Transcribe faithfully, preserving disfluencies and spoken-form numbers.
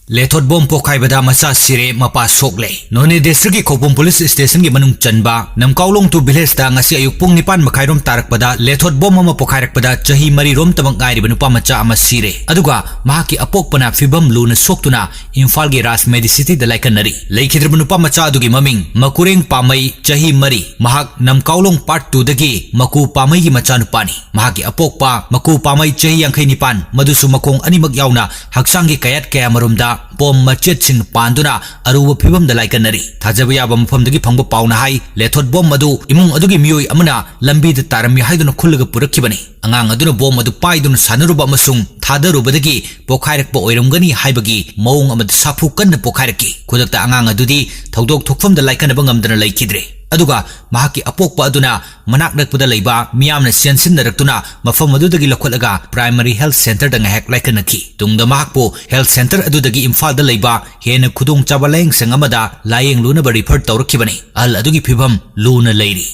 ꯂꯦꯊꯣꯠ bomb ꯄꯣꯈꯥꯏꯕꯗ ꯃꯆꯥ ꯁꯤꯔꯦ, ꯃꯄꯥ ꯁꯣꯛꯂꯦ꯫ ꯅꯣꯅꯦ districtꯀꯤ ꯈꯧꯄꯨꯝ police stationꯒꯤ ꯃꯅꯨꯡ ꯆꯟꯕ ꯅꯝꯀꯥꯎꯂꯣꯡ two villageꯇ ꯉꯁꯤ ꯑꯌꯨꯛ ꯄꯨꯡ ꯅꯤꯄꯥꯟ ꯃꯈꯥꯏꯔꯣꯝ ꯇꯥꯔꯛꯄꯗ ꯂꯦꯊꯣꯠ ꯕꯣꯝ ꯑꯃ ꯄꯣꯈꯥꯏꯔꯛꯄꯗ ꯆꯍꯤ ꯃꯔꯤꯔꯣꯝꯇꯃꯛ ꯉꯥꯏꯔꯤꯕ ꯅꯨꯄꯥ ꯃꯆꯥ ꯑꯃ ꯁꯤꯔꯦ꯫ ꯑꯗꯨꯒ ꯃꯍꯥꯛꯀꯤ ꯑꯄꯣꯛꯄꯅ ꯐꯤꯕꯝ ꯂꯨꯅ ꯁꯣꯛꯇꯨꯅ ꯏꯝꯐꯥꯜꯒꯤ ꯔꯥꯖ Medicityꯗ ꯂꯥꯏꯀꯠꯅꯔꯤ꯫ ꯂꯩꯈꯤꯗ꯭ꯔꯕ ꯅꯨꯄꯥ ꯃꯆꯥ ꯑꯗꯨꯒꯤ ꯃꯃꯤꯡ ꯃꯀꯨꯔꯦꯡ ꯄꯥꯃꯩ, ꯆꯍꯤ ꯃꯔꯤ꯫ ꯃꯍꯥꯛ ꯅꯝꯀꯥꯎꯂꯣꯡ Part twoꯗꯒꯤ ꯃꯀꯨ ꯄꯥꯃꯩꯒꯤ ꯃꯆꯥꯅꯨꯄꯥꯅꯤ꯫ ꯃꯍꯥꯛꯀꯤ ꯑꯄꯣꯛꯄ ꯃꯀꯨ ꯄꯥꯃꯩ, ꯆꯍꯤ ꯌꯥꯡꯈꯩ ꯅꯤꯄꯥꯟ, ꯃꯗꯨꯁꯨ ꯃꯈꯣꯡ ꯑꯅꯤꯃꯛ ꯌꯥꯎꯅ ꯍꯛꯆꯥꯡꯒꯤ ꯀꯌꯥꯠ ꯀꯌꯥꯃꯔꯣꯝꯗ ꯕꯣꯝ ꯃꯆꯦꯠꯁꯤꯡ ꯄꯥꯟꯗꯨꯅ ꯑꯔꯨꯕ ꯐꯤꯕꯝꯗ ꯂꯥꯏꯀꯠꯅꯔꯤ꯫ ꯊꯥꯖꯕ ꯌꯥꯕ ꯃꯐꯝꯗꯒꯤ ꯐꯪꯕ ꯄꯥꯎꯅ ꯍꯥꯏ, ꯂꯦꯊꯣꯠ ꯕꯣꯝ ꯑꯗꯨ ꯏꯃꯨꯡ ꯑꯗꯨꯒꯤ ꯃꯤꯑꯣꯏ ꯑꯃꯅ ꯂꯝꯕꯤꯗ ꯇꯥꯔꯝꯃꯤ ꯍꯥꯏꯗꯨꯅ ꯈꯨꯜꯂꯒ ꯄꯨꯔꯛꯈꯤꯕꯅꯤ꯫ ꯑꯉꯥꯡ ꯑꯗꯨꯅ ꯕꯣꯝ ꯑꯗꯨ ꯄꯥꯏꯗꯨꯅ ꯁꯥꯟꯅꯔꯨꯕ ꯑꯃꯁꯨꯡ ꯊꯥꯗꯔꯨꯕꯗꯒꯤ ꯄꯣꯈꯥꯏꯔꯛꯄ ꯑꯣꯏꯔꯝꯒꯅꯤ ꯍꯥꯏꯕꯒꯤ ꯃꯑꯣꯡ ꯑꯃꯗ ꯁꯥꯐꯨ ꯀꯟꯅ ꯄꯣꯈꯥꯏꯔꯛꯈꯤ꯫ ꯈꯨꯗꯛꯇ ꯑꯉꯥꯡ ꯑꯗꯨꯗꯤ ꯊꯧꯗꯣꯛ ꯊꯣꯛꯐꯝꯗ ꯂꯥꯏꯀꯠꯅꯕ ꯉꯝꯗꯅ ꯂꯩꯈꯤꯗ꯭ꯔꯦ꯫ ꯑꯗꯨꯒ ꯃꯍꯥꯛꯀꯤ ꯑꯄꯣꯛꯄ ꯑꯗꯨꯅ ꯃꯅꯥꯛ ꯅꯛꯄꯗ ꯂꯩꯕ ꯃꯤꯌꯥꯝꯅ ꯆꯦꯟꯁꯤꯟꯅꯔꯛꯇꯨꯅ ꯃꯐꯝ ꯑꯗꯨꯗꯒꯤ ꯂꯧꯈꯠꯂꯒ primary health centreꯗ ꯉꯥꯏꯍꯥꯛ ꯂꯥꯏꯀꯠꯅꯈꯤ꯫ ꯇꯨꯡꯗ ꯃꯍꯥꯛꯄꯨ health centre ꯑꯗꯨꯗꯒꯤ ꯏꯝꯐꯥꯜꯗ ꯂꯩꯕ ꯍꯦꯟꯅ ꯈꯨꯗꯣꯡꯆꯥꯕ ꯂꯥꯌꯦꯡꯁꯪ ꯑꯃꯗ ꯂꯥꯌꯦꯡꯂꯨꯅꯕ refer ꯇꯧꯔꯛꯈꯤꯕꯅꯤ꯫ ꯑꯍꯜ ꯑꯗꯨꯒꯤ ꯐꯤꯕꯝ ꯂꯨꯅ ꯂꯩꯔꯤ꯫